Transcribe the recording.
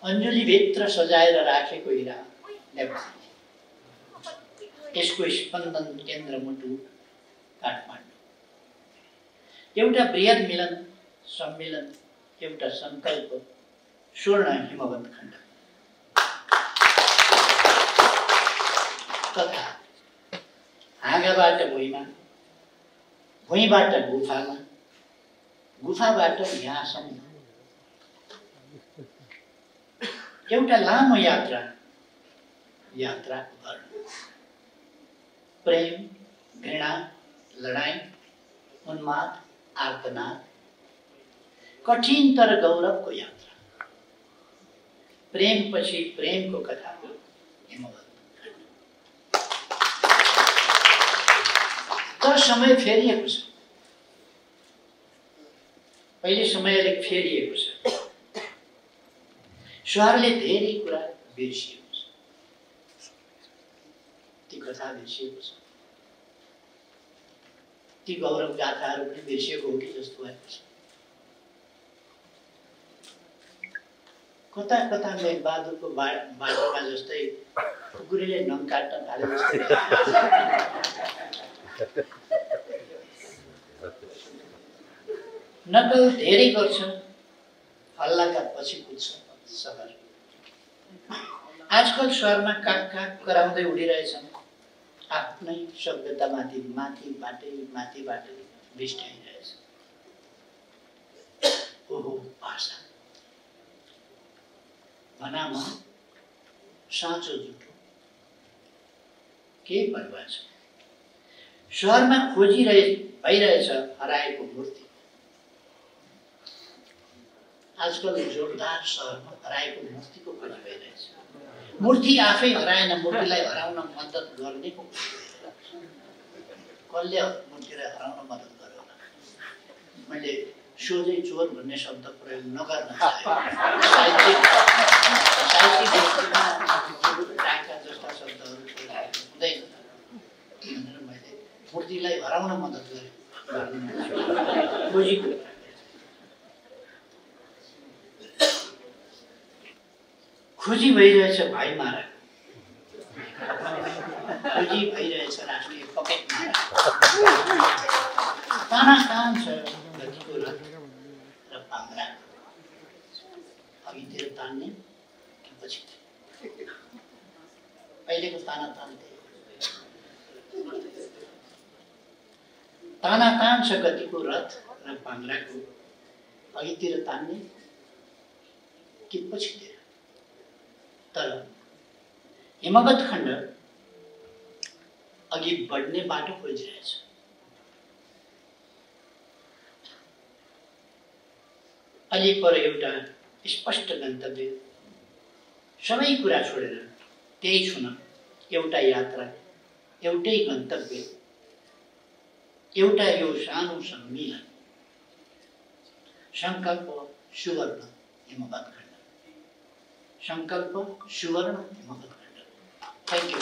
अञ्जुली भित्र सजाएर राखेको हिरा नेपाल। यसको स्पन्दन केन्द्र मुटु काठमाडौँ। एउटा बृहत् मिलन सम्मेलन, एउटा संकल्प, स्वर्ण हिमवत खण्ड। कथा हाँगाबाट भुइँमा, भुइँबाट गुफामा, गुफाबाट यहाँसम्म एउटा लामो यात्रा, यात्राको वर्णन। प्रेम, घृणा, लडाई, उन्माद, आर्तनाद, कठिन तर गौरवको यात्रा। प्रेमपछि प्रेमको कथा हिमवत। तर समय फेरिएको छ। अहिले समय अलिक फेरिएको छ। स्वरले धेरै कुरा बिर्सिएको छ। ती कथा बिर्सिएको छ। ती गौरव गाथाहरू पनि बिर्सिएको हो कि जस्तो भएको छ। कता कता मेघबहादुरको बाटोमा जस्तै कुकुरले नङ काट्न थाले जस्तै नकल धेरै गर्छ, हल्लाका पछि पुग्छ सहर। आजकल स्वरमा काक काक कराउँदै उडिरहेछन्। आफ्नै सभ्यतामाथि माथिबाटै बिस्टाइरहेछ। ओहो भाषा, भनाम साँचो जुठो के परवाह छ। स्वरमा भइरहेछ हराएको मूर्ति। आजकल जोरदार सहरमा हराएको मूर्तिको खोजी भइरहेछ। मूर्ति आफै हराएन, मूर्तिलाई हराउन मद्दत गर्ने को कसले मूर्तिलाई हराउन मद्दत गर्यो होला। मैले सोझै चोर भन्ने शब्द प्रयोग नगर्न साहित्यिक डाका जस्ता शब्दहरू हुँदैन भनेर मैले मूर्तिलाई हराउन मद्दत गरेँ। खोजीको खोजी भइरहेछ भाइ मारा, खोजी भइरहेछ राष्ट्रिय पकेट मारा। तानातान छ गतिको रथ र पाङ्ग्रा, अघितिर तान्ने कि पछि। अहिलेको तानातान तानातान छ गतिको रथ र पाङ्ग्राको, अघितिर तान्ने कि पछितिर। तर हिमवत खण्ड अघि बढ्ने बाटो खोजिरहेछ। अलि पर एउटा स्पष्ट गन्तव्य, सबै कुरा छोडेर त्यही छुन एउटा यात्रा, एउटै गन्तव्य, एउटा यो सानो सम्मिलन। संकल्प सुवर्ण हिमवत खण्ड। संकल्प सुवर्ण हिमवत खण्ड। Thank you.